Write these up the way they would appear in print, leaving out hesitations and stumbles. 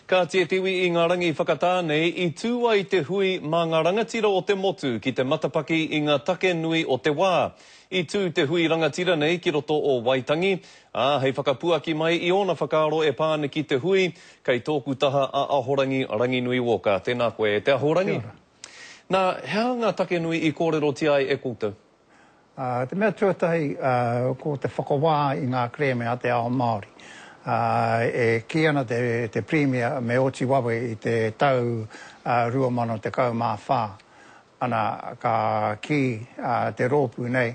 Kāti e te iwi i ngā rangi whakatā nei i tū ai te hui mā ngā rangatira o te motu ki te matapaki i ngā take nui o te wā. I tū te hui rangatira nei ki roto o Waitangi, ā, hei whakapuaki mai i ōna whakaaro e pā ana ki te hui, kei tōku taha a Ahorangi Ranginui Walker. Tēnā koe e te Ahorangi. Kia ora. Nā, he aha ngā take nui i kōrerotia ai e koutou? Te mea tuatahi, ko te whakawā i ngā kerēme a te ao Māori. E kī ana te Pirimia me oti wawe i te tau 2014, ana, ka kī te rōpū nei,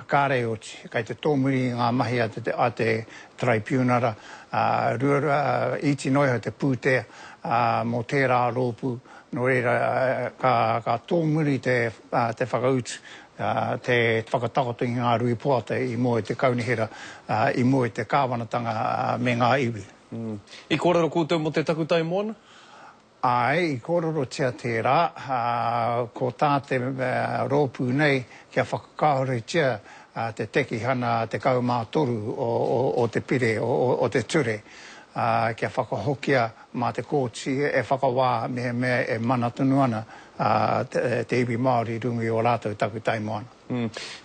kāre i oti, kei te tōmuri i ngā mahi a te Taraipiunara, iti noa iho te pūtea mō tērā rōpū, nō reira ka tōmuri te whakautu te whakatakoto i ngā rīpoata i mua i te kaunihera, i mua i te kāwanatanga me ngā iwi. I kōrero koutou mō te takutai moana? Āe, i kōrerotia tērā, ko tā te rōpū nei kia whakakāhoretia te tekihana 13 o te pire, o te ture, kia whakahokia mā te kōti e whakawā mehemea e mana tonu ana te iwi Māori i runga i ō rātou takutai moana.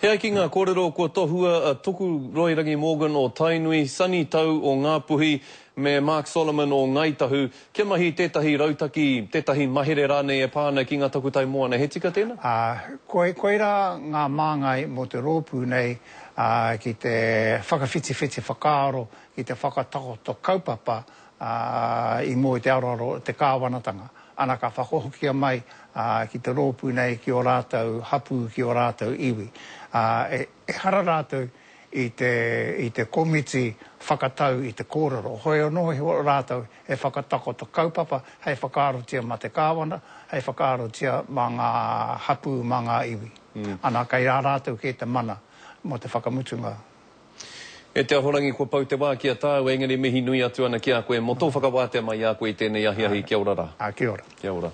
He ai ki ngā kōrero kua tohua a Tokuroirangi Morgan o Tainui, Sonny Tau o Ngāpuhi me Mark Solomon o Ngāi Tahu kia mahi tētahi rautaki, tētahi mahere rānei e pā ana ki ngā takutai moana. He tika tēnā? Koirā ngā māngai mō te rōpū nei ki te whakawhitiwhiti whakaaro, ki te whakatakoto kaupapa i mua i te aroaro o te kāwanatanga. Ana ka whakahokia mai ki te rōpū nei, ki ō rātou hapū, ki ō rātou iwi. Ehara rātou i te, i te komiti whakatau i te kōrero, hoi anō rātou he whakatakoto kaupapa hei whakaarotia mā te kāwana, hei whakaarotia mā ngā hapū, mā ngā iwi. Ana kei a rātou kē te mana mō te whakamutunga. E te Ahorangi, kua pau te wā ki a tāu, engari mihi nui atu ana ki a koe mō tō whakawātea mai i a koe i tēnei ahiahi. Kia ora rā. Kia ora. Kia ora.